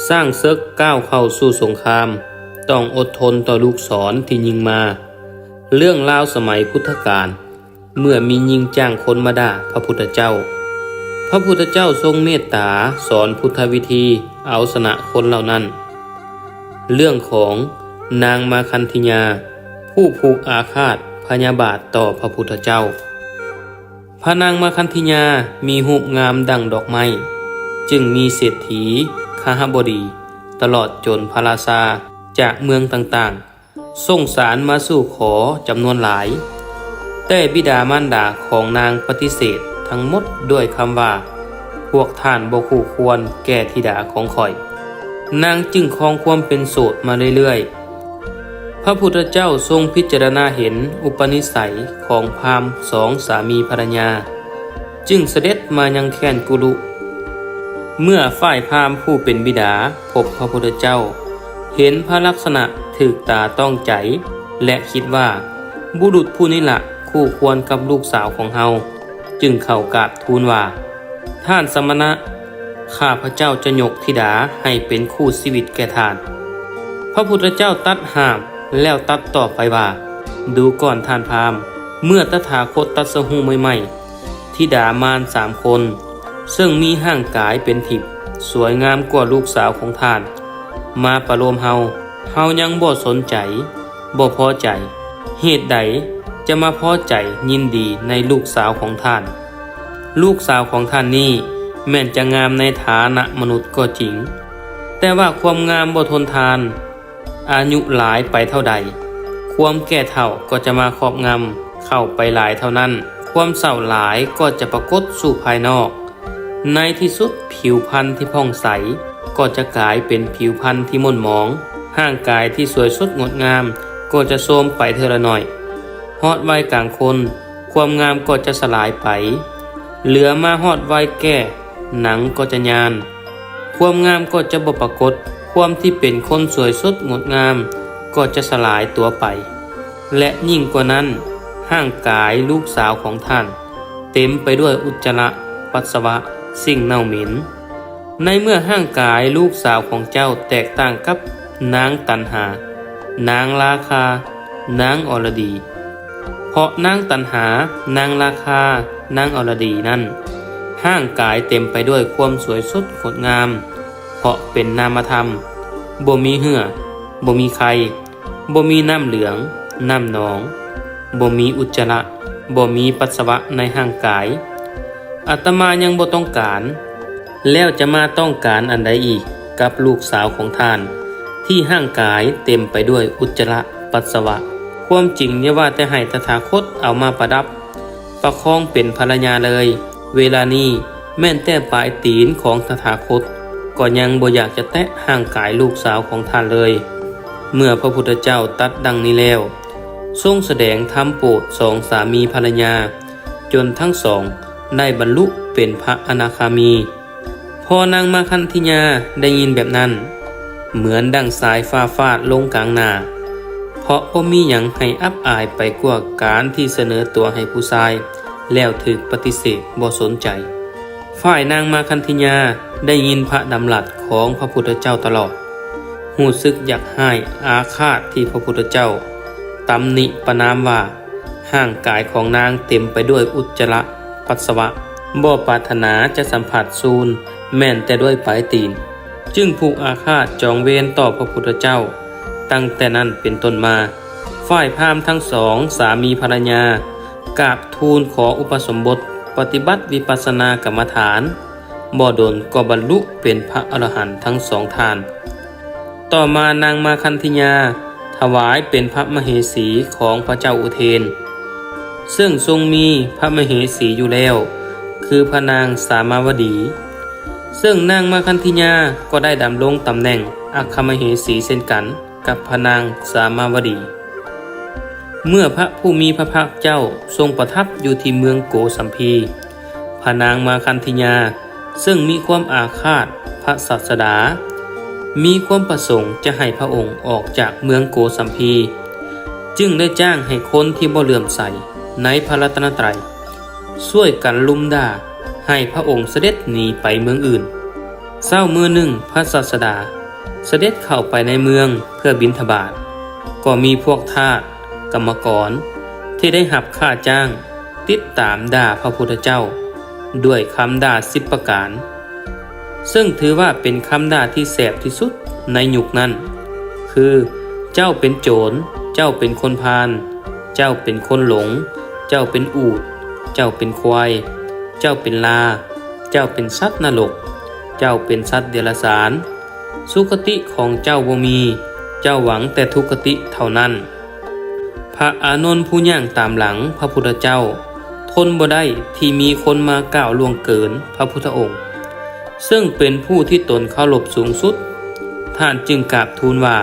ຊ້າງເສິກກ້າວເຂົ້າສູ່ສົງຄາມ ຕ້ອງອົດທົນຕໍ່ລູກສອນທີ່ຍິງມາ. ເລື່ອງລາວສະໄໝພຸດທະການ ເມື່ອມີຍິງຈ້າງຄົນມາດ່າພະພຸດທະເຈົ້າ, ພະພຸດທະເຈົ້າຊົງເມດຕາສອນພຸດທະວິທີເອົາຊະນະຄົນເຫຼົ່ານັ້ນ. ເລື່ອງຂອງນາງມາຄັນທິຍາ ຜູ້ຜູກອາຄາດພະຍາບາດຕໍ່ພະພຸດທະເຈົ້າ. ພະນາງມາຄັນທິຍາມີຮູບງາມດັ່ງດອກໄມ້, ຈຶ່ງມີເສດຖີ, ຄະຫະບໍດີ, ຕະຫຼອດຈົນພະລາຊາຈາກເມືອງຕ່າງໆ ສົ່ງສານມາສູ່ຂໍຈຳນວນຫຼາຍ, ແຕ່ບິດາມານດາຂອງນາງປະຕິເສດທັງໝົດດ້ວຍຄຳວ່າ, ພວກທ່ານບໍ່ຄູ່ຄວນແກ່ທິດາຂອງຂ້ອຍ. ນາງຈຶ່ງຄອງຄວາມເປັນໂສດມາເລື້ອຍໆ. ພະພຸດທະເຈົ້າຊົງພິຈາລະນາເຫັນອຸປະນິໄສຂອງພາມສອງສາມີພັນລະຍາ, ຈຶ່ງສະເດັດມາຍັງແຄວ້ນກຸລຸ. ເມື່ອຝ່າຍພາມຜູ້ເປັນບິດາພົບພະພຸດທະເຈົ້າ, ເຫັນພະລັກສະນະຖືກຕາຕ້ອງໃຈ ແລະ ຄິດວ່າ, ບຸລຸດຜູ້ນີ້ລະຄູ່ຄວນກັບລູກສາວຂອງເຮົາ, ຈຶ່ງເຂົ້າກາບທູນວ່າ, ທ່ານສະມະນະ, ຂ້າພະເຈົ້າຈະຍົກທິດາໃຫ້ເປັນຄູ່ຊີວິດແກ່ທ່ານ. ພະພຸດທະເຈົ້າຕັດຫ້າມ ແລ້ວຕັດຕໍ່ໄປວ່າ, ດູກ່ອນທ່ານພາມ, ເມື່ອຕະຖາຄົດຕັດສະຮູ້ໃໝ່ໆ, ທິດາມານສາມຄົນ, ເຊິ່ງມີຮ່າງກາຍເປັນທິບ, ສວຍງາມກວ່າລູກສາວຂອງທ່ານ, ມາປະໂລມເຮົາ, ເຮົາຍັງບໍ່ສົນໃຈ, ບໍ່ພໍໃຈ, ເຫດໃດຈະມາພໍໃຈຍິນດີໃນລູກສາວຂອງທ່ານ? ລູກສາວຂອງທ່ານນີ້ແມ່ນຈະງາມໃນຖານະມະນຸດກໍຈິງ, ແຕ່ວ່າຄວາມງາມບໍ່ທົນທານ, ອາຍຸຫຼາຍໄປເທົ່າໃດ, ຄວາມແກ່ເຖົ້າກໍຈະມາຄອບງຳເຂົ້າໄປຫຼາຍເທົ່ານັ້ນ, ຄວາມເສົ້າຫຼາຍກໍຈະປາກົດສູ່ພາຍນອກ. ໃນທີ່ສຸດ, ຜິວພັນທີ່ຜ່ອງໃສກໍຈະກາຍເປັນຜິວພັນທີ່ໝົນໝອງ, ຮ່າງກາຍທີ່ສວຍສົດງົດງາມກໍຈະໂຊມໄປເທື່ອລະໜ້ອຍ. ຮອດໄວກາງຄົນ, ຄວາມງາມກໍຈະສະຫຼາຍໄປ, ເຫຼືອມາຮອດໄວແກ່, ໜັງກໍຈະຍານ, ຄວາມງາມກໍຈະບໍ່ປາກົດ, ຄວາມທີ່ເປັນຄົນສວຍສົດງົດງາມກໍຈະສະຫຼາຍຕົວໄປ, ແລະ ຍິ່ງກວ່ານັ້ນ, ຮ່າງກາຍລູກສາວຂອງທ່ານເຕັມໄປດ້ວຍອຸດຈະລະ, ປັດສະວະ, ສິ່ງເນົ່າເໝັນ. ໃນເມື່ອຮ່າງກາຍລູກສາວຂອງເຈົ້າແຕກຕ່າງກັບນາງຕັນຫາ, ນາງລາຄາ, ນາງອໍລະດີ, ເພາະນາງຕັນຫາ, ນາງລາຄາ, ນາງອໍລະດີນັ້ນ, ຮ່າງກາຍເຕັມໄປດ້ວຍຄວາມສວຍສົດງົດງາມ, ເພາະເປັນນາມະທຳ, ບໍ່ມີເຫື່ອ, ບໍ່ມີໄຂ່, ບໍ່ມີນ້ຳເຫຼືອງ, ນ້ຳໜອງ, ບໍ່ມີອຸດຈະລະ, ບໍ່ມີປັດສະວະໃນຮ່າງກາຍ. ອາດຕະມາຍັງບໍ່ຕ້ອງການ, ແລ້ວຈະມາຕ້ອງການອັນໃດອີກກັບລູກສາວຂອງທ່ານ, ທີ່ຮ່າງກາຍເຕັມໄປດ້ວຍອຸດຈະລະປັດສະວະ? ຄວາມຈິງຢ່າວ່າແຕ່ໃຫ້ຕະຖາຄົດເອົາມາປະດັບ, ປະຄອງເປັນພັນລະຍາເລີຍ. ເວລານີ້ແມ່ນແຕ່ປາຍຕີນຂອງຕະຖາຄົດກໍຍັງບໍ່ຢາກຈະແຕະຮ່າງກາຍລູກສາວຂອງທ່ານເລີຍ. ເມື່ອພະພຸດທະເຈົ້າຕັດດັ່ງນີ້ແລ້ວ, ຊົງສະແດງທຳໂປດສອງສາມີພັນລະຍາ, ຈົນທັງສອງໄດ້ບັນລຸເປັນພະອະນາຄາມີ. ພໍນາງມາຄັນທິຍາໄດ້ຍິນແບບນັ້ນ, ເໝືອນດັ່ງສາຍຟ້າຟາດລົງກາງໜ້າ, ເພາະບໍ່ມີຫຍັງໃຫ້ອັບອາຍໄປກວ່າການທີ່ສະເໜີຕົວໃຫ້ຜູ້ຊາຍ ແລ້ວຖືກປະຕິເສດບໍ່ສົນໃຈ. ຝ່າຍນາງມາຄັນທິຍາໄດ້ຍິນພະດຳລັດຂອງພະພຸດທະເຈົ້າຕະຫຼອດ, ຮູ້ສຶກຢາກຮ້າຍອາຄາດທີ່ພະພຸດທະເຈົ້າຕຳໜິປະນາມວ່າ ຮ່າງກາຍຂອງນາງເຕັມໄປດ້ວຍອຸດຈະລະປັດສະວະ, ບໍ່ປາດຖະໜາຈະສຳຜັດສູນແມ້ນແຕ່ດ້ວຍປາຍຕີນ, ຈຶ່ງຜູກອາຄາດຈອງເວນຕໍ່ພະພຸດທະເຈົ້າ. ຕັ້ງແຕ່ນັ້ນເປັນຕົ້ນມາ, ຝ່າຍພາມທັງສອງສາມີພັນລະຍາກາບທູນຂໍອຸປະສົມບົດປະຕິບັດວິປັດສະນາກຳມະຖານ, ບໍ່ດົນກໍບັນລຸເປັນພະອະລະຫັນທັງສອງທ່ານ. ຕໍ່ມານາງມາຄັນທິຍາຖວາຍເປັນພະມະເຫສີຂອງພະເຈົ້າອຸເທນ, ເຊິ່ງຊົງມີພະມະເຫສີຢູ່ແລ້ວ, ຄືພະນາງສາມາວະດີ. ເຊິ່ງນາງມາຄັນທິຍາກໍໄດ້ດຳລົງຕຳແໜ່ງອັກຄະມະເຫສີເຊັ່ນກັນກັບພະນາງສາມາວະດີ. ເມື່ອພະຜູ້ມີພະພາກເຈົ້າຊົງປະທັບຢູ່ທີ່ເມືອງໂກສຳພີ, ພະນາງມາຄັນທິຍາ ເຊິ່ງມີຄວາມອາຄາດພະສາດສະດາ, ມີຄວາມປະສົງຈະໃຫ້ພະອົງອອກຈາກເມືອງໂກສຳພີ, ຈຶ່ງໄດ້ຈ້າງໃຫ້ຄົນທີ່ບໍ່ເຫຼື້ອມໃສໃນພະລັດຕະນະໄຕ ຊ່ວຍກັນລຸມດ່າໃຫ້ພະອົງສະເດັດໜີໄປເມືອງອື່ນ. ເຊົ້າມື້ໜຶ່ງ ພະສາດສະດາສະເດັດເຂົ້າໄປໃນເມືອງເພື່ອບິນທະບາດ, ກໍມີພວກທາດ, ກຳມະກອນທີ່ໄດ້ຮັບຄ່າຈ້າງ ຕິດຕາມດ່າພະພຸດທະເຈົ້າດ້ວຍຄຳດ່າສິບປະການ, ເຊິ່ງຖືວ່າເປັນຄຳດ່າທີ່ແສບທີ່ສຸດໃນຍຸກນັ້ນ, ຄື: ເຈົ້າເປັນໂຈນ, ເຈົ້າເປັນຄົນພານ, ເຈົ້າເປັນຄົນຫຼົງ, ເຈົ້າເປັນອູດ, ເຈົ້າເປັນຄວາຍ, ເຈົ້າເປັນລາ, ເຈົ້າເປັນສັດນະລົກ, ເຈົ້າເປັນສັດເດຍລະສານ, ສຸຄະຕິຂອງເຈົ້າບໍ່ມີ, ເຈົ້າຫວັງແຕ່ທຸກຄະຕິເທົ່ານັ້ນ. ພະອານົນຜູ້ຍ່າງຕາມຫຼັງພະພຸດທະເຈົ້າ ທົນບໍ່ໄດ້ທີ່ມີຄົນມາກ່າວລ່ວງເກີນພະພຸດທະອົງ, ເຊິ່ງເປັນຜູ້ທີ່ຕົນເຄົາລົບສູງສຸດ, ທ່ານຈຶ່ງກາບທູນວ່າ: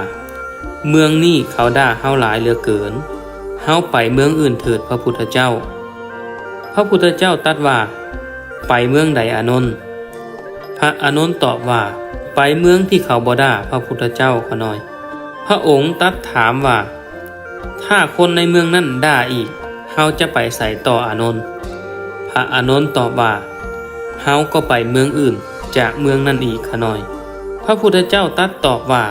ເມືອງນີ້ເຂົາດ່າເຮົາຫຼາຍເຫຼືອເກີນ, ເຮົາໄປເມືອງອື່ນເຖີດພະພຸດທະເຈົ້າ. ພະພຸດທະເຈົ້າຕັດວ່າ: ໄປເມືອງໃດອານົນ? ພະອານົນຕອບວ່າ: ໄປເມືອງທີ່ເຂົາບໍ່ດ່າພະພຸດທະເຈົ້າຂ້ານ້ອຍ. ພະອົງຕັດຖາມວ່າ: ຖ້າຄົນໃນເມືອງນັ້ນດ່າອີກ, ເຮົາຈະໄປໃສຕໍ່ອານົນ? ພະອານົນຕອບວ່າ: ເຮົາກໍໄປເມືອງອື່ນຈາກເມືອງນັ້ນອີກຂ້ານ້ອຍ. ພະພຸດທະເຈົ້າຕັດຕອບວ່າ: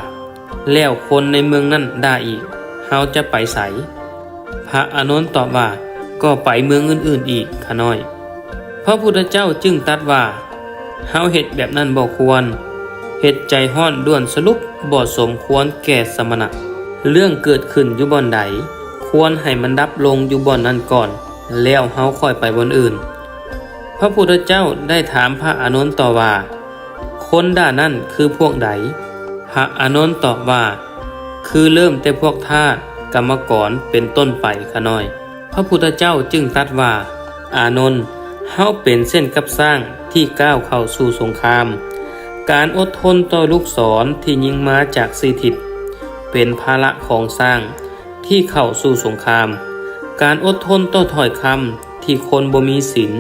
ແລ້ວຄົນໃນເມືອງນັ້ນດ່າອີກ, ເຮົາຈະໄປໃສ? ພະອານົນຕອບວ່າ: ກໍໄປເມືອງອື່ນໆອີກຂ້ານ້ອຍ. ພະພຸດທະເຈົ້າຈຶ່ງຕັດວ່າ: ເຮົາເຮັດແບບນັ້ນບໍ່ຄວນ, ເຮັດໃຈຮ້ອນດ່ວນສະຫຼຸບບໍ່ສົມຄວນແກ່ສະມະນະ. ເລື່ອງເກີດຂຶ້ນຢູ່ບ່ອນໃດ, ຄວນໃຫ້ມັນດັບລົງຢູ່ບ່ອນນັ້ນກ່ອນ, ແລ້ວເຮົາຄ່ອຍໄປບ່ອນອື່ນ. ພະພຸດທະເຈົ້າໄດ້ຖາມພະອານົນຕໍ່ວ່າ: ຄົນດ່ານັ້ນຄືພວກໃດ? ພະອານົນຕອບວ່າ: ຄືເລີ່ມແຕ່ພວກທາດ, ກຳມະກອນເປັນຕົ້ນໄປຂ້ານ້ອຍ. ພະພຸດທະເຈົ້າຈຶ່ງຕັດວ່າ: ອານົນ, ເຮົາເປັນເຊັ່ນກັບຊ້າງທີ່ກ້າວເຂົ້າສູ່ສົງຄາມ. ການອົດທົນຕໍ່ລູກສອນທີ່ຍິງມາຈາກສີ່ທິດ ເປັນພາລະຂອງຊ້າງທີ່ເຂົ້າສູ່ສົງຄາມ. ການອົດທົນຕໍ່ຖ້ອຍຄຳທີ່ຄົນບໍ່ມີສິນ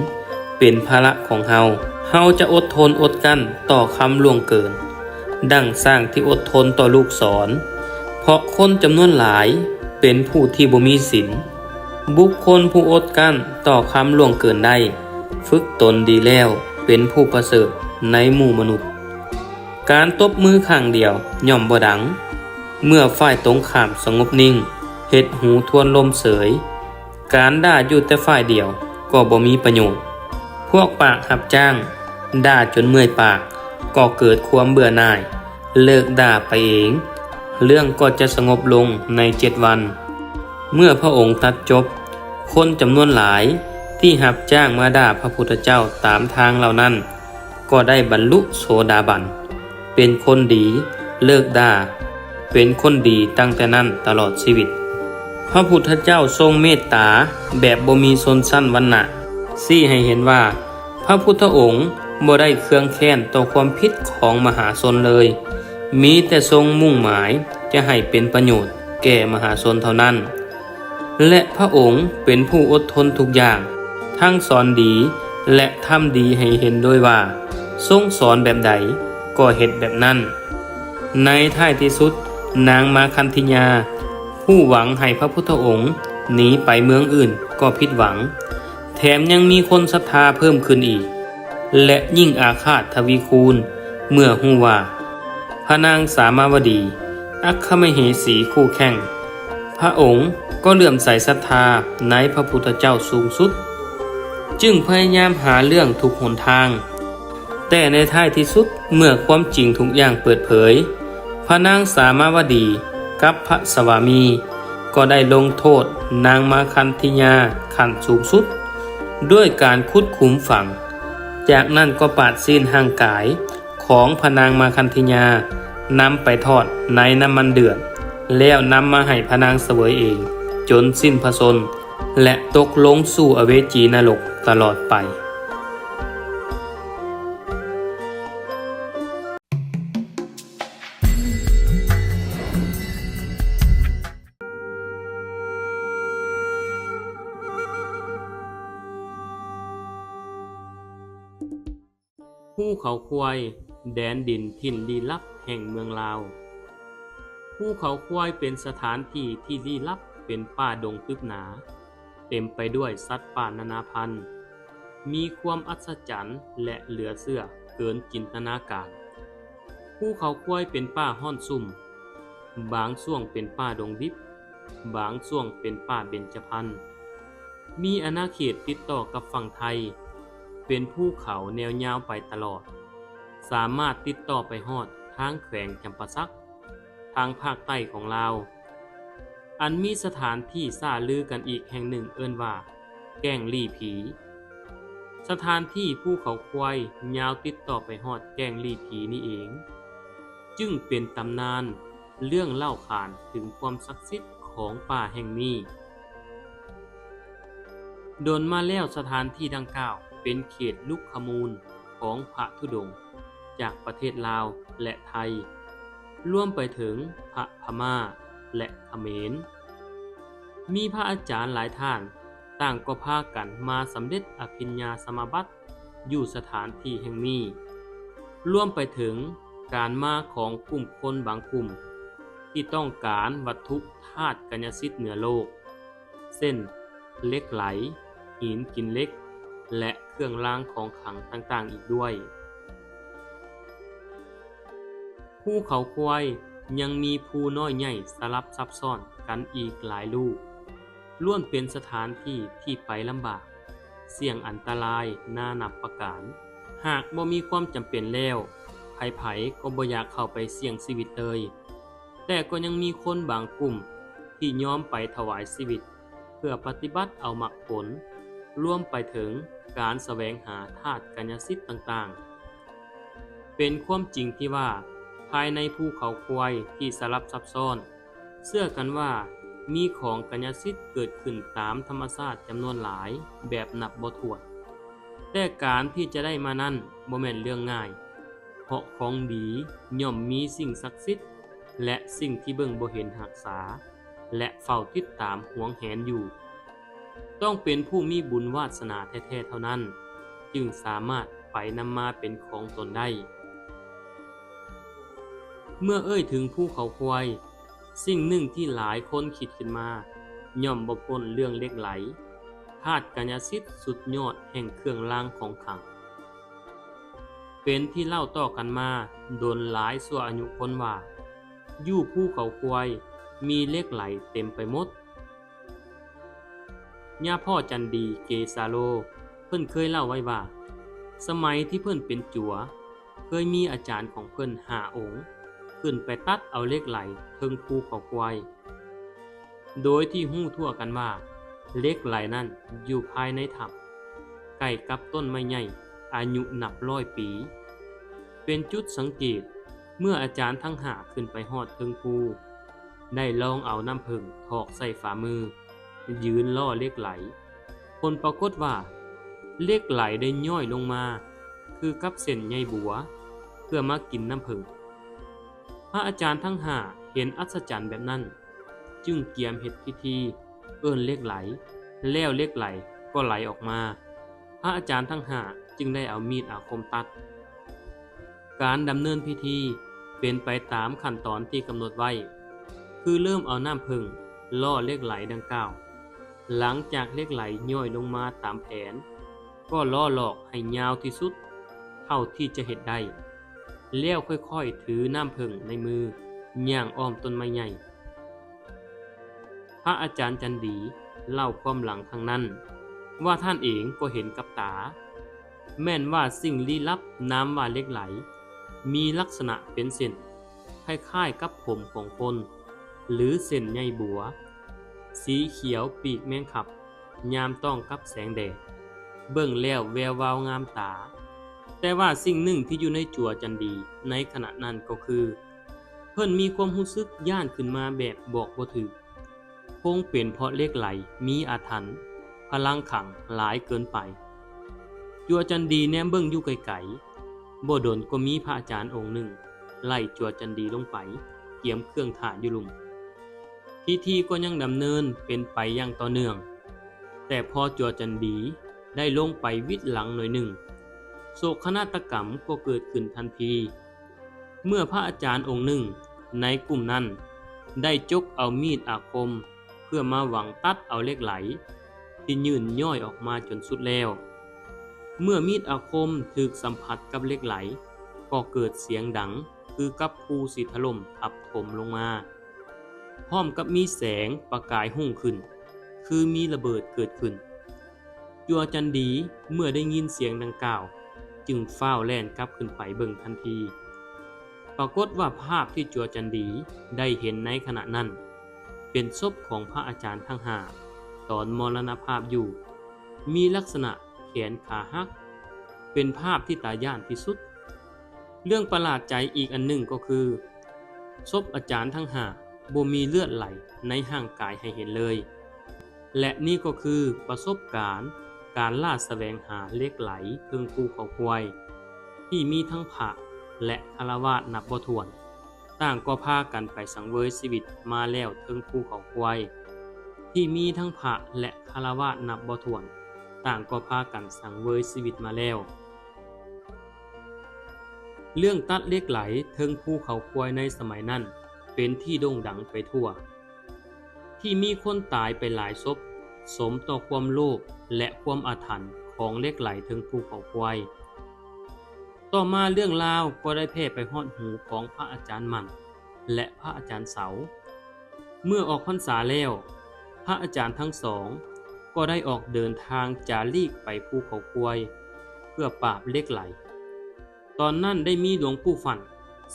ເປັນພາລະຂອງເຮົາ. ເຮົາຈະອົດທົນອົດກັ້ນຕໍ່ຄຳລ່ວງເກີນ ດັ່ງຊ້າງທີ່ອົດທົນຕໍ່ລູກສອນ, ເພາະຄົນຈຳນວນຫຼາຍເປັນຜູ້ທີ່ບໍ່ມີສິນ. ບຸກຄົນຜູ້ອົດກັ້ນຕໍ່ຄຳລ່ວງເກີນໄດ້ ຝຶກຕົນດີແລ້ວເປັນຜູ້ປະເສີດໃນໝູ່ມະນຸດ. ການຕົບມືຂ້າງດຽວຍ່ອມບໍ່ດັງ ເມື່ອຝ່າຍຕົງຂ້າມສະຫງົບນິ່ງ, ເຮັດຫູທວນລົມເສີຍ. ການດ່າຢູ່ແຕ່ຝ່າຍດຽວກໍບໍ່ມີປະໂຫຍດ. ພວກປາກຮັບຈ້າງດ່າຈົນເມື່ອຍປາກ ກໍເກີດຄວາມເບື່ອໜ່າຍ, ເລີກດ່າໄປເອງ, ເລື່ອງກໍຈະສະຫງົບລົງໃນເຈັດວັນ. ເມື່ອພະອົງຕັດຈົບ, ຄົນຈຳນວນຫຼາຍທີ່ຮັບຈ້າງມາດ່າພະພຸດທະເຈົ້າຕາມທາງເຫຼົ່ານັ້ນ ກໍໄດ້ບັນລຸໂສດາບັນ, ເປັນຄົນດີ, ເລີກດ່າ, ເປັນຄົນດີຕັ້ງແຕ່ນັ້ນຕະຫຼອດຊີວິດ. ພະພຸດທະເຈົ້າຊົງເມດຕາແບບບໍ່ມີຊົນຊັ້ນວັນນະ, ຊີ້ໃຫ້ເຫັນວ່າພະພຸດທະອົງບໍ່ໄດ້ເຄືອງແຄ້ນຕໍ່ຄວາມຜິດຂອງມະຫາຊົນເລີຍ, ມີແຕ່ຊົງມຸ່ງໝາຍຈະໃຫ້ເປັນປະໂຫຍດແກ່ມະຫາຊົນເທົ່ານັ້ນ. ແລະ ພະອົງເປັນຜູ້ອົດທົນທຸກຢ່າງ, ທັງສອນດີ ແລະ ທຳດີໃຫ້ເຫັນດ້ວຍວ່າ ຊົງສອນແບບໃດກໍເຮັດແບບນັ້ນ. ໃນທ້າຍທີ່ສຸດ, ນາງມາຄັນທິຍາ ຜູ້ຫວັງໃຫ້ພະພຸດທະອົງໜີໄປເມືອງອື່ນກໍຜິດຫວັງ, ແຖມຍັງມີຄົນສັດທາເພີ່ມຂຶ້ນອີກ ແລະ ຍິ່ງອາຄາດທະວີຄູນ ເມື່ອຮູ້ວ່າ ພະນາງສາມາວະດີ ອັກຄະມະເຫສີຄູ່ແຂ່ງ, ພະອົງກໍເຫຼື້ອມໃສສັດທາໃນພະພຸດທະເຈົ້າສູງສຸດ, ຈຶ່ງພະຍາຍາມຫາເລື່ອງທຸກຫົນທາງ. ແຕ່ໃນທ້າຍທີ່ສຸດ, ເມື່ອຄວາມຈິງທຸກຢ່າງເປີດເຜີຍ, ພະນາງສາມາວະດີກັບພະສະວາມີ ກໍໄດ້ລົງໂທດນາງມາຄັນທິຍາຂັ້ນສູງສຸດ ດ້ວຍການຂຸດຂຸມຝັງ. ຈາກນັ້ນກໍປາດຊີ້ນຮ່າງກາຍ ຂອງພະນາງມາຄັນທິຍາ ນຳໄປທອດໃນນ້ຳມັນເດືອດ ແລ້ວນຳມາໃຫ້ພະນາງສະເຫວີຍເອງ ຈົນສິ້ນພະຊົນ ແລະ ຕົກລົງສູ່ອະເວຈີນະລົກຕະຫຼອດໄປ. ພູເຂົາຄວາຍ, ແດນດິນຖິ່ນລີ້ລັບແຫ່ງເມືອງລາວ. ພູເຂົາຄວາຍເປັນສະຖານທີ່ທີ່ລີ້ລັບ, ເປັນປ່າດົງຕຶບໜາ, ເຕັມໄປດ້ວຍສັດປ່ານານາພັນ, ມີຄວາມອັດສະຈັນ ແລະ ເຫຼືອເຊື່ອເກີນຈິນຕະນາການ. ພູເຂົາຄວາຍເປັນປ່າຮ້ອນຊຸ່ມ, ບາງຊ່ວງເປັນປ່າດົງດິບ, ບາງຊ່ວງເປັນປ່າເບັນຈະພັນ, ມີອານາເຂດຕິດຕໍ່ກັບຝັ່ງໄທ, ເປັນພູເຂົາແນວຍາວໄປຕະຫຼອດ, ສາມາດຕິດຕໍ່ໄປຮອດທາງແຂວງຈຳປາສັກ, ທາງພາກໃຕ້ຂອງລາວ, ອັນມີສະຖານທີ່ຊ້າລືກັນອີກແຫ່ງໜຶ່ງເອີ້ນວ່າ ແກ້ງລີ້ຜີ. ສະຖານທີ່ພູເຂົາຄວາຍຍາວຕິດຕໍ່ໄປຮອດແກ້ງລີ້ຜີນີ້ເອງ, ຈຶ່ງເປັນຕຳນານເລື່ອງເລົ່າຂານເຖິງຄວາມສັກສິດຂອງປ່າແຫ່ງນີ້. ດົນມາແລ້ວສະຖານທີ່ດັ່ງກ່າວເປັນເຂດລຸກຂະມູນຂອງພະທຸດົງຈາກປະເທດລາວ ແລະ ໄທ, ລວມໄປເຖິງພະພະມ້າ ແລະ ຂະເໝນ. ມີພະອາຈານຫຼາຍທ່ານຕ່າງກໍພາກັນມາສຳເລັດອະພິນຍາສະມາບັດຢູ່ສະຖານທີ່ແຫ່ງນີ້, ລວມໄປເຖິງການມາຂອງກຸ່ມຄົນບາງກຸ່ມທີ່ຕ້ອງການວັດຖຸທາດກາຍະສິດເໜືອໂລກ ເຊັ່ນ ເຫຼັກໄຫຼ, ຫີນກິນເຫຼັກ ແລະ ເຄື່ອງລາງຂອງຂລັງຕ່າງໆອີກດ້ວຍ. ພູເຂົາຄວາຍຍັງມີພູນ້ອຍໃຫຍ່ສະຫຼັບຊັບຊ້ອນກັນອີກຫຼາຍລູກ, ລ້ວນເປັນສະຖານທີ່ທີ່ໄປລຳບາກ, ສ່ຽງອັນຕະລາຍນານັບປະການ. ຫາກບໍ່ມີຄວາມຈຳເປັນແລ້ວ, ໃຜໆກໍບໍ່ຢາກເຂົ້າໄປສ່ຽງຊີວິດເລີຍ, ແຕ່ກໍຍັງມີຄົນບາງກຸ່ມທີ່ຍອມໄປຖວາຍຊີວິດ ເພື່ອປະຕິບັດເອົາມັກຜົນ, ລວມໄປເຖິງການສະແຫວງຫາທາດກາຍະສິດຕ່າງໆ. ເປັນຄວາມຈິງທີ່ວ່າ ພາຍໃນພູເຂົາຄວາຍທີ່ສະຫຼັບຊັບຊ້ອນ, ເຊື່ອກັນວ່າມີຂອງກາຍະສິດເກີດຂຶ້ນຕາມທຳມະຊາດຈຳນວນຫຼາຍແບບນັບບໍ່ຖ້ວນ. ແຕ່ການທີ່ຈະໄດ້ມານັ້ນບໍ່ແມ່ນເລື່ອງງ່າຍ, ເພາະຂອງດີຍ່ອມມີສິ່ງສັກສິດ ແລະ ສິ່ງທີ່ເບິ່ງບໍ່ເຫັນຮັກສາ ແລະ ເຝົ້າຕິດຕາມຫວງແຫນຢູ່. ຕ້ອງເປັນຜູ້ມີບຸນວາດສະໜາແທ້ໆເທົ່ານັ້ນ ຈຶ່ງສາມາດໄປນຳມາເປັນຂອງຕົນໄດ້. ເມື່ອເອີ່ຍເຖິງພູເຂົາຄວາຍ, ສິ່ງໜຶ່ງທີ່ຫຼາຍຄົນຄິດຂຶ້ນມາ ຍ່ອມບໍ່ພົ້ນເລື່ອງເຫຼັກໄຫຼ, ທາດກາຍະສິດສຸດຍອດແຫ່ງເຄື່ອງລາງຂອງຂລັງ. ເປັນທີ່ເລົ່າຕໍ່ກັນມາດົນຫຼາຍຊົ່ວອາຍຸຄົນວ່າ ຢູ່ພູເຂົາຄວາຍມີເຫຼັກໄຫຼເຕັມໄປໝົດ. ຍາພໍ່ຈັນດີ ເກສາໂລ ເພິ່ນເຄີຍເລົ່າໄວ້ວ່າ ສະໄໝທີ່ເພິ່ນເປັນຈົວ ເຄີຍມີອາຈານຂອງເພິ່ນຫ້າອົງ ຂຶ້ນໄປຕັດເອົາເຫຼັກໄຫຼເທິງພູເຂົາຄວາຍ. ໂດຍທີ່ຮູ້ທົ່ວກັນວ່າ ເຫຼັກໄຫຼນັ້ນຢູ່ພາຍໃນຖ້ຳ ໃກ້ກັບຕົ້ນໄມ້ໃຫຍ່ອາຍຸນັບຮ້ອຍປີ. ເປັນຈຸດສັງເກດ ເມື່ອອາຈານທັງຫ້າຂຶ້ນໄປຮອດເທິງພູ ໄດ້ລອງເອົານ້ຳເຜິ້ງຖອກໃສ່ຝ່າມື ຢືນລໍ້ເຫຼັກໄຫຼ. ຜົນປາກົດວ່າ ເຫຼັກໄຫຼໄດ້ຍ້ອຍລົງມາຄືກັບເສັ້ນໃຍບົວ ເພື່ອມາກິນນ້ຳເຜິ້ງ. ພະອາຈານທັງຫ້າເຫັນອັດສະຈັນແບບນັ້ນ ຈຶ່ງກຽມເຮັດພິທີເອີ້ນເຫຼັກໄຫຼ, ແລ້ວເຫຼັກໄຫຼກໍໄຫຼອອກມາ. ພະອາຈານທັງຫ້າຈຶ່ງໄດ້ເອົາມີດອາຄົມຕັດ. ການດຳເນີນພິທີເປັນໄປຕາມຂັ້ນຕອນທີ່ກຳນົດໄວ້ ຄືເລີ່ມເອົານ້ຳເຜິ້ງລໍ້ເຫຼັກໄຫຼດັ່ງກ່າວ. ຫຼັງຈາກເຫຼັກໄຫຼຍ້ອຍລົງມາຕາມແຜນ, ກໍລໍ້ຫຼອກໃຫ້ຍາວທີ່ສຸດເທົ່າທີ່ຈະເຮັດໄດ້, ແລ້ວຄ່ອຍໆຖືນ້ຳເຜິ້ງໃນມືຍ່າງອ້ອມຕົ້ນໄມ້ໃຫຍ່. ພະອາຈານຈັນດີເລົ່າຄວາມຫຼັງຄັ້ງນັ້ນວ່າ ທ່ານເອງກໍເຫັນກັບຕາ ແມ່ນວ່າສິ່ງລີ້ລັບນາມວ່າເຫຼັກໄຫຼ ມີລັກສະນະເປັນເສັ້ນ ຄ້າຍໆກັບຜົມຂອງຄົນ ຫຼື ເສັ້ນໃຍບົວ, ສີຂຽວປີກແມງຂັບ ຍາມຕ້ອງກັບແສງແດດ, ເບິ່ງແລ້ວແວວວາວງາມຕາ. ແຕ່ວ່າສິ່ງໜຶ່ງທີ່ຢູ່ໃນຈົວຈັນດີໃນຂະນະນັ້ນກໍຄື ເພິ່ນມີຄວາມຮູ້ສຶກຢ້ານຂຶ້ນມາແບບບອກບໍ່ຖືກ. ຄົງເປັນເພາະເຫຼັກໄຫຼມີອາຖັນ, ພະລັງຂັງຫຼາຍເກີນໄປ. ຈົວຈັນດີແນມເບິ່ງຢູ່ໄກໆ, ບໍ່ດົນກໍມີພະອາຈານອົງໜຶ່ງໄລ່ຈົວຈັນດີລົງໄປກຽມເຄື່ອງຖ້າຢູ່ລຸ່ມ. ພິທີກໍຍັງດຳເນີນເປັນໄປຢ່າງຕໍ່ເນື່ອງ, ແຕ່ພໍຈົວຈັນດີໄດ້ລົງໄປວິດຫຼັງໜ້ອຍໜຶ່ງ, ໂສກະນາດຕະກຳກໍເກີດຂຶ້ນທັນທີ. ເມື່ອພະອາຈານອົງໜຶ່ງໃນກຸ່ມນັ້ນໄດ້ຈົກເອົາມີດອາຄົມເພື່ອມາຫວັງຕັດເອົາເຫຼັກໄຫຼທີ່ຍື່ນຍ້ອຍອອກມາຈົນສຸດແລ້ວ. ເມື່ອມີດອາຄົມຖືກສຳຜັດກັບເຫຼັກໄຫຼ ກໍເກີດສຽງດັງ ຄືກັບພູສີຖະຫຼົ່ມທັບຖົມລົງມາ ພ້ອມກັບມີແສງປະກາຍຮຸ່ງຂຶ້ນ ຄືມີລະເບີດເກີດຂຶ້ນ. ຈົວຈັນດີເມື່ອໄດ້ຍິນສຽງດັ່ງກ່າວ ຈຶ່ງຟ້າວແລ່ນກັບຂຶ້ນໄປເບິ່ງທັນທີ. ປາກົດວ່າພາບທີ່ຈົວຈັນດີໄດ້ເຫັນໃນຂະນະນັ້ນ ເປັນສົບຂອງພະອາຈານທັງຫ້າ ຕອນມໍລະນະພາບຢູ່ ມີລັກສະນະແຂນຂາຫັກ ເປັນພາບທີ່ຕາຢ້ານທີ່ສຸດ. ເລື່ອງປະຫຼາດໃຈອີກອັນໜຶ່ງກໍຄື ສົບອາຈານທັງຫ້າບໍ່ມີເລືອດໄຫຼໃນຮ່າງກາຍໃຫ້ເຫັນເລີຍ ແລະ ນີ້ກໍຄືປະສົບການການລ່າສະແຫວງຫາເຫຼັກໄຫຼເທິງພູເຂົາຄວາຍ ທີ່ມີທັງພະ ແລະ ຄາລະວາດນັບບໍ່ຖ້ວນ ຕ່າງກໍພາກັນໄປສັງເຫວີຍຊີວິດມາແລ້ວເທິງພູເຂົາຄວາຍ ທີ່ມີທັງພະ ແລະ ຄາລະວາດນັບບໍ່ຖ້ວນ ຕ່າງກໍພາກັນສັງເຫວີຍຊີວິດມາແລ້ວ. ເລື່ອງຕັດເຫຼັກໄຫຼເທິງພູເຂົາຄວາຍໃນສະໄໝນັ້ນ ເປັນທີ່ໂດ່ງດັງໄປທົ່ວ ທີ່ມີຄົນຕາຍໄປຫຼາຍສົບ ສົມຕໍ່ຄວາມໂລບ ແລະ ຄວາມອາຖັນຂອງເຫຼັກໄຫຼເທິງພູເຂົາຄວາຍ. ຕໍ່ມາເລື່ອງລາວກໍໄດ້ແຜ່ໄປຮອດຫູຂອງພະອາຈານໝັ້ນ ແລະ ພະອາຈານເສົາ. ເມື່ອອອກພັນສາແລ້ວ ພະອາຈານທັງສອງກໍໄດ້ອອກເດີນທາງຈາລີກໄປພູເຂົາຄວາຍ ເພື່ອປາບເຫຼັກໄຫຼ. ຕອນນັ້ນໄດ້ມີຫຼວງປູ່ຝັນ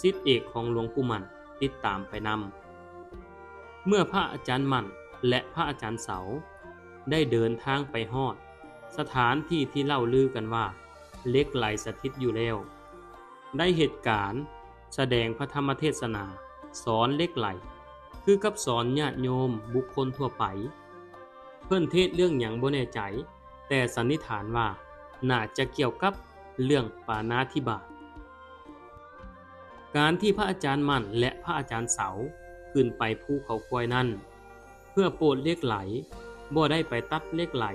ສິດເອກຂອງຫຼວງປູ່ໝັ້ນ ຕິດຕາມໄປນຳ. ເມື່ອພະອາຈານໝັ້ນ ແລະ ພະອາຈານເສົາ ໄດ້ເດີນທາງໄປຮອດສະຖານທີ່ທີ່ເລົ່າລືກັນວ່າເຫຼັກໄຫຼສະຖິດຢູ່ແລ້ວ ໄດ້ເຮັດການສະແດງພະທຳມະເທດສະໜາ ສອນເຫຼັກໄຫຼ ຄືກັບສອນຍາດໂຍມບຸກຄົນທົ່ວໄປ. ເພິ່ນເທດເລື່ອງຫຍັງບໍ່ແນ່ໃຈ, ແຕ່ສັນນິຖານວ່າໜ້າຈະກ່ຽວກັບເລື່ອງປານາທິບາດ. ການທີ່ພະອາຈານໝັ້ນ ແລະ ພະອາຈານເສົາ ຂຶ້ນໄປພູເຂົາຄວາຍນັ້ນ ເພື່ອໂປດເຫຼັກໄຫຼ, ບໍ່ໄດ້ໄປຕັດເຫຼັກໄຫຼ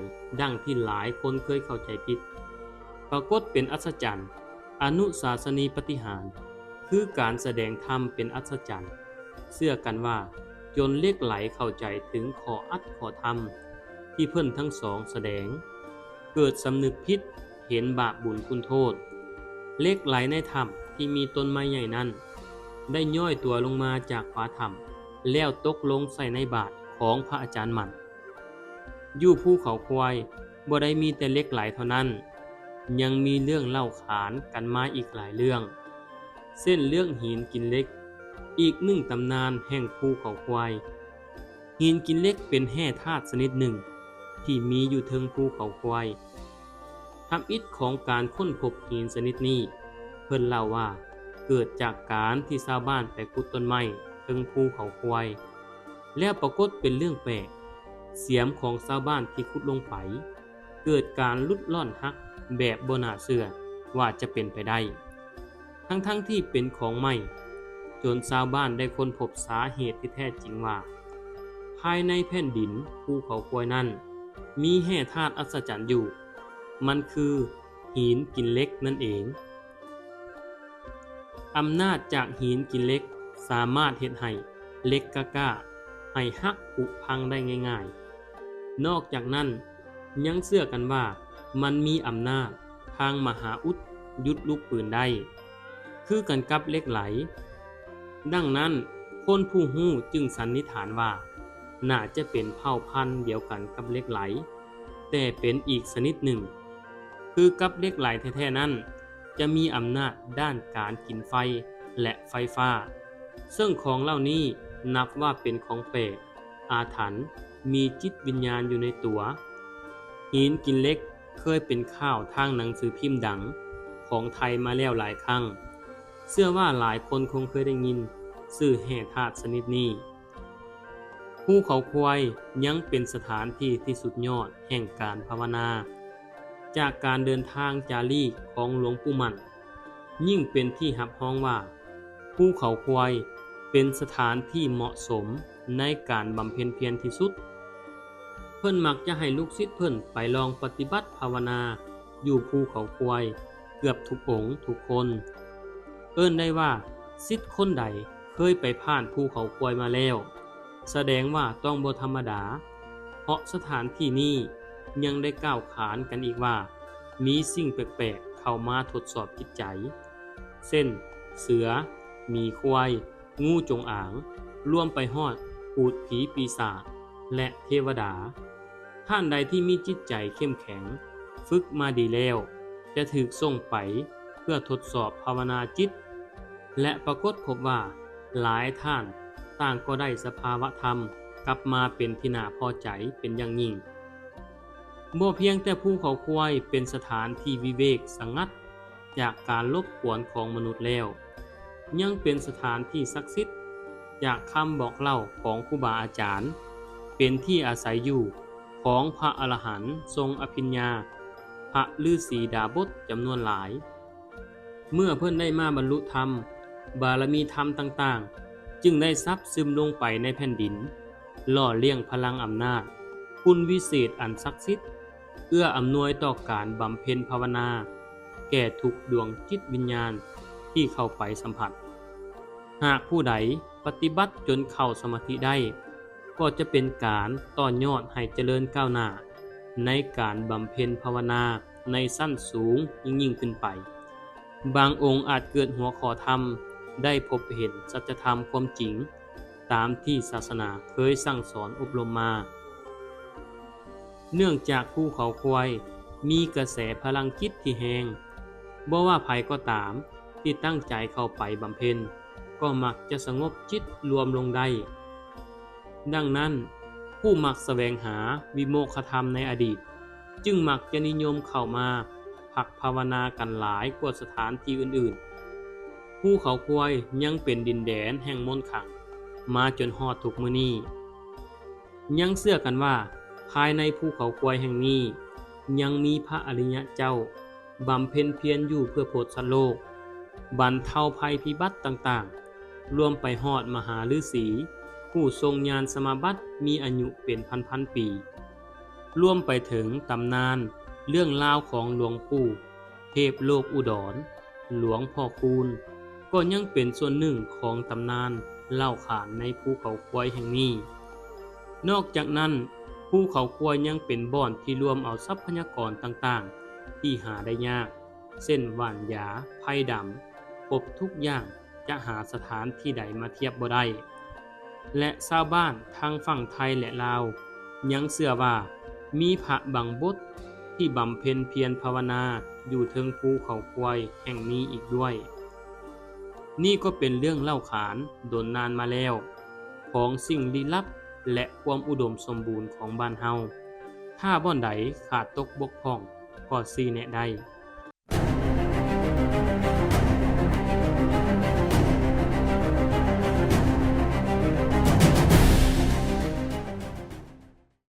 ດັ່ງທີ່ຫຼາຍຄົນເຄີຍເຂົ້າໃຈຜິດ. ປາກົດເປັນອັດສະຈັນ, ອະນຸສາສະນີປາຕິຫານ ຄືການສະແດງທຳເປັນອັດສະຈັນ. ເຊື່ອກັນວ່າຈົນເຫຼັກໄຫຼເຂົ້າໃຈເຖິງຂໍ້ອັດຂໍ້ທຳທີ່ເພິ່ນທັງສອງສະແດງ, ເກີດສຳນຶກຜິດ, ເຫັນບາບບຸນຄຸນໂທດ. ເຫຼັກໄຫຼໃນຖ້ຳທີ່ມີຕົ້ນໄມ້ໃຫຍ່ນັ້ນ ໄດ້ຍ້ອຍຕົວລົງມາຈາກຝາຖ້ຳ ແລ້ວຕົກລົງໃສ່ໃນບາດຂອງພະອາຈານໝັ້ນ. ຢູ່ພູເຂົາຄວາຍ ບໍ່ໄດ້ມີແຕ່ເຫຼັກໄຫຼເທົ່ານັ້ນ, ຍັງມີເລື່ອງເລົ່າຂານກັນມາອີກຫຼາຍເລື່ອງ, ເຊັ່ນເລື່ອງຫີນກິນເຫຼັກ, ອີກໜຶ່ງຕຳນານແຫ່ງພູເຂົາຄວາຍ. ຫີນກິນເຫຼັກເປັນແຮ່ທາດຊະນິດໜຶ່ງທີ່ມີຢູ່ເທິງພູເຂົາຄວາຍ. ທຳອິດຂອງການຄົ້ນພົບຫີນຊະນິດນີ້ ເພິ່ນເລົ່າວ່າເກີດຈາກການທີ່ຊາວບ້ານໄປຂຸດຕົ້ນໄມ້ເທິງພູເຂົາຄວາຍ ແລ້ວປາກົດເປັນເລື່ອງແປກ, ສຽມຂອງຊາວບ້ານທີ່ຂຸດລົງໄປ ເກີດການຫຼຸດລ່ອນຫັກແບບບໍ່ໜ້າເຊື່ອວ່າຈະເປັນໄປໄດ້, ທັງໆທີ່ເປັນຂອງໃໝ່, ຈົນຊາວບ້ານໄດ້ຄົ້ນພົບສາເຫດທີ່ແທ້ຈິງວ່າ ພາຍໃນແຜ່ນດິນພູເຂົາຄວາຍນັ້ນ ມີແຮ່ທາດອັດສະຈັນຢູ່, ມັນຄືຫີນກິນເຫຼັກນັ້ນເອງ. ອຳນາດຈາກຫີນກິນເຫຼັກສາມາດເຮັດໃຫ້ເຫຼັກກ້າໆ ໃຫ້ຫັກຜຸພັງໄດ້ງ່າຍໆ. ນອກຈາກນັ້ນ ຍັງເຊື່ອກັນວ່າມັນມີອຳນາດທາງມະຫາອຸດ ຢຸດລູກປືນໄດ້ ຄືກັນກັບເຫຼັກໄຫຼ. ດັ່ງນັ້ນ ຄົນຜູ້ຮູ້ຈຶ່ງສັນນິຖານວ່າ ໜ້າຈະເປັນເຜົ່າພັນດຽວກັນກັບເຫຼັກໄຫຼ, ແຕ່ເປັນອີກຊະນິດໜຶ່ງ. ຄືກັບເຫຼັກໄຫຼແທ້ໆນັ້ນ ຈະມີອຳນາດດ້ານການກິນໄຟ ແລະ ໄຟຟ້າ, ເຊິ່ງຂອງເຫຼົ່ານີ້ນັບວ່າເປັນຂອງແປກ, ອາຖັນ, ມີຈິດວິນຍານຢູ່ໃນຕົວ. ຫີນກິນເຫຼັກເຄີຍເປັນຂ່າວທາງໜັງສືພິມດັງຂອງໄທມາແລ້ວຫຼາຍຄັ້ງ. ເຊື່ອວ່າຫຼາຍຄົນຄົງເຄີຍໄດ້ຍິນຊື່ແຮ່ທາດຊະນິດນີ້. ພູເຂົາຄວາຍຍັງເປັນສະຖານທີ່ທີ່ສຸດຍອດແຫ່ງການພາວະນາ. ຈາກການເດີນທາງຈາລີກຂອງຫຼວງປູ່ໝັ້ນ ຍິ່ງເປັນທີ່ຮັບຮອງວ່າ ພູເຂົາຄວາຍເປັນສະຖານທີ່ເໝາະສົມໃນການບຳເພັນພຽນທີ່ສຸດ. ເພິ່ນມັກຈະໃຫ້ລູກສິດເພິ່ນໄປລອງປະຕິບັດພາວະນາຢູ່ພູເຂົາຄວາຍເກືອບທຸກອົງທຸກຄົນ. ເອີ້ນໄດ້ວ່າສິດຄົນໃດເຄີຍໄປຜ່ານພູເຂົາຄວາຍມາແລ້ວ ສະແດງວ່າຕ້ອງບໍ່ທຳມະດາ, ເພາະສະຖານທີ່ນີ້ຍັງໄດ້ກ່າວຂານກັນອີກວ່າ ມີສິ່ງແປກໆເຂົ້າມາທົດສອບຈິດໃຈ ເຊັ່ນ ເສືອ, ໝີຄວາຍ, ງູຈົງອາງ, ລວມໄປຮອດ ພູດຜີປີສາດ ແລະ ເທວະດາ. ທ່ານໃດທີ່ມີຈິດໃຈເຂັ້ມແຂງ, ຝຶກມາດີແລ້ວ, ຈະຖືກສົ່ງໄປເພື່ອທົດສອບພາວະນາຈິດ ແລະ ປາກົດພົບວ່າ ຫຼາຍທ່ານຕ່າງກໍໄດ້ສະພາວະທຳກັບມາເປັນທີ່ໜ້າພໍໃຈເປັນຢ່າງຍິ່ງ. ບໍ່ພຽງແຕ່ພູເຂົາຄວາຍເປັນສະຖານທີ່ວິເວກສະຫງັດຈາກການລົບກວນຂອງມະນຸດແລ້ວ, ຍັງເປັນສະຖານທີ່ສັກສິດຈາກຄຳບອກເລົ່າຂອງຄູບາອາຈານ, ເປັນທີ່ອາໄສຢູ່ຂອງພະອະລະຫັນຊົງອະພິນຍາ, ພະລືສີດາບົດຈຳນວນຫຼາຍ. ເມື່ອເພິ່ນໄດ້ມາບັນລຸທຳ, ບາລະມີທຳຕ່າງໆ ຈຶ່ງໄດ້ຊັບຊຶມລົງໄປໃນແຜ່ນດິນ, ຫຼໍ່ລ້ຽງພະລັງອຳນາດ, ຄຸນວິເສດອັນສັກສິດ, ເອື້ອອຳນວຍຕໍ່ການບຳເພັນພາວະນາແກ່ທຸກດວງຈິດວິນຍານທີ່ເຂົ້າໄປສຳຜັດ. ຫາກຜູ້ໃດປະຕິບັດຈົນເຂົ້າສະມາທິໄດ້, ກໍຈະເປັນການຕໍ່ຍອດໃຫ້ຈະເລີນກ້າວໜ້າໃນການບຳເພັນພາວະນາໃນຊັ້ນສູງຍິ່ງໆຂຶ້ນໄປ. ບາງອົງອາດເກີດຫົວຂໍ້ທຳ ໄດ້ພົບເຫັນສັດຈະທຳຄວາມຈິງຕາມທີ່ສາສະໜາເຄີຍສັ່ງສອນອົບຮົມມາ. ເນື່ອງຈາກພູເຂົາຄວາຍມີກະແສພະລັງຈິດທີ່ແຮງ, ບໍ່ວ່າໃຜກໍຕາມທີ່ຕັ້ງໃຈເຂົ້າໄປບຳເພັນ ກໍມັກຈະສະຫງົບຈິດລວມລົງໄດ້. ດັ່ງນັ້ນ, ຜູ້ມັກສະແຫວງຫາວິໂມກຂະທຳໃນອະດີດ ຈຶ່ງມັກຈະນິຍົມເຂົ້າມາພັກພາວະນາກັນຫຼາຍກວ່າສະຖານທີ່ອື່ນໆ. ພູເຂົາຄວາຍຍັງເປັນດິນແດນແຫ່ງມົນຄັງມາຈົນຮອດທຸກມື້ນີ້. ຍັງເຊື່ອກັນວ່າ ພາຍໃນພູເຂົາຄວາຍແຫ່ງນີ້ ຍັງມີພະອະລິຍະເຈົ້າ ບຳເພັນພຽນຢູ່ເພື່ອພົດສັດໂລກ, ບັນເທົາໄພພິບັດຕ່າງໆ, ລວມໄປຮອດມະຫາລືສີ ຜູ້ຊົງຍານສະມາບັດມີອາຍຸເປັນພັນໆປີ, ລວມໄປເຖິງຕຳນານເລື່ອງລາວຂອງຫຼວງປູ່ເທບໂລກອຸດອນ, ຫຼວງພໍ່ຄູນ ກໍຍັງເປັນສ່ວນໜຶ່ງຂອງຕຳນານເລົ່າຂານໃນພູເຂົາຄວາຍແຫ່ງນີ້. ນອກຈາກນັ້ນ, ພູເຂົາຄວາຍຍັງເປັນບ່ອນທີ່ລວມເອົາຊັບພະຍາກອນຕ່າງໆທີ່ຫາໄດ້ຍາກ, ເຊັ່ນ ຫວ່ານຢາ, ໄພດຳ, ຄົບທຸກຢ່າງຈະຫາສະຖານທີ່ໃດມາທຽບບໍ່ໄດ້. ແລະ ຊາວບ້ານທັງຝັ່ງໄທ ແລະ ລາວ ຍັງເຊື່ອວ່າມີພະບາງບົດທີ່ບຳເພັນພຽນພາວະນາຢູ່ເທິງພູເຂົາຄວາຍແຫ່ງນີ້ອີກດ້ວຍ. ນີ້ກໍເປັນເລື່ອງເລົ່າຂານດົນນານມາແລ້ວ ຂອງສິ່ງລີ້ລັບ ແລະ ຄວາມອຸດົມສົມບູນຂອງບ້ານເຮົາ. ຖ້າບ່ອນໃດຂາດຕົກບົກຜ່ອງ ກໍຊີ້ແນະໄດ້.